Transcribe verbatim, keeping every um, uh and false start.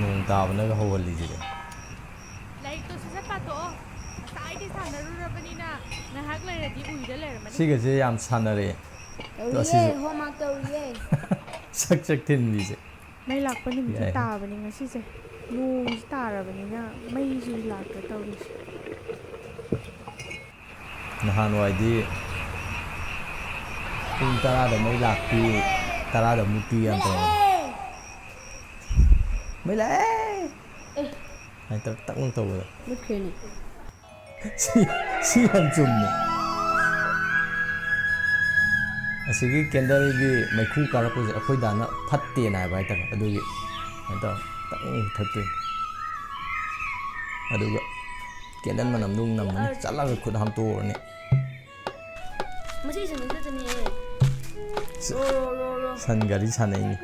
ꯅꯣꯡ ꯇꯥꯕꯅꯒ ꯍꯧꯍꯜꯂꯤꯁꯤꯗꯤ꯫ ꯂꯥꯏꯔꯤꯛꯇꯣ ꯁꯠ ꯁꯠ ꯄꯥꯊꯣꯛꯑꯣ꯫ ꯉꯁꯥꯏꯗꯤ ꯁꯥꯟꯅꯔꯨꯔꯕꯅꯤꯅ ꯉꯥꯏꯍꯥꯛ ꯂꯩꯔꯗꯤ ꯎꯏꯗ ꯂꯩꯔꯝꯃꯅꯤ꯫ ꯁꯤꯒꯁꯦ ꯌꯥꯝ ꯁꯥꯟꯅꯔꯛꯑꯦ꯫ ꯇꯧꯔꯤꯌꯦ, ꯑꯁꯤꯁꯨ꯫ Homework ꯇꯧꯔꯤꯌꯦ꯫ ꯁꯛ ꯁꯛ ꯊꯤꯟꯕꯤꯁꯦ꯫ ꯃꯩ ꯂꯥꯛꯄ ꯅꯨꯃꯤꯠꯁꯦ ꯌꯥꯏ꯫ ꯇꯥꯕꯅꯤ ꯉꯁꯤꯁꯦ꯫ ꯅꯣꯡꯁꯤ ꯇꯥꯔꯕꯅꯤꯅ ꯃꯩꯁꯤ ꯂꯥꯛꯇ ꯇꯧꯔꯤꯁꯦ꯫ ꯅꯍꯥꯟꯋꯥꯏꯗꯤ ꯄꯨꯡ ꯇꯔꯥꯗ ꯃꯩ ꯂꯥꯛꯄꯤ, ꯇꯔꯥꯗ ꯃꯨꯠꯄꯤ ꯌꯥꯝ ꯇꯧꯔꯝꯃꯤ꯫ "ꯃꯩ ꯂꯥꯛꯑꯦ!" ꯍꯥꯏ ꯇꯛ ꯇꯛ ꯇꯧꯕꯗ꯫ ꯃꯨꯠꯈ꯭ꯔꯦꯅꯦ꯫ ꯁꯤ, ꯁꯤ ꯌꯥꯝ ꯆꯨꯝꯃꯦ꯫ ꯑꯁꯤꯒꯤ candleꯒꯤ ꯃꯩꯈꯨ ꯀꯥꯔꯛꯄꯁꯦ ꯑꯩꯈꯣꯏ ꯗꯥꯅ ꯐꯠꯇꯦꯅ ꯍꯥꯏꯕ ꯍꯥꯏꯇꯥꯔꯦ꯫ ꯑꯗꯨꯒꯤ ꯀꯩꯅꯣ ꯇꯧꯔ ꯇꯛ ꯃꯨꯊꯠꯇꯣꯏꯅꯤ꯫ ꯑꯗꯨꯒ candle ꯃꯅꯝꯗꯨ ꯑꯃꯨꯛ ꯅꯝꯃꯅꯤ꯫ ꯆꯠꯂꯒ ꯈꯨꯠ ꯍꯥꯝꯇꯣꯛꯎꯔꯅꯤ꯫ ꯃꯁꯤ ꯁꯟꯗꯣꯛꯇ ꯆꯠꯅꯤꯌꯦ꯫ ꯁ-, ꯔꯣ, ꯔꯣ, ꯔꯣ, ꯔꯣ꯫ ꯁꯟ ꯒꯥꯔꯤ ꯁꯥꯟꯅꯩꯅꯤ꯫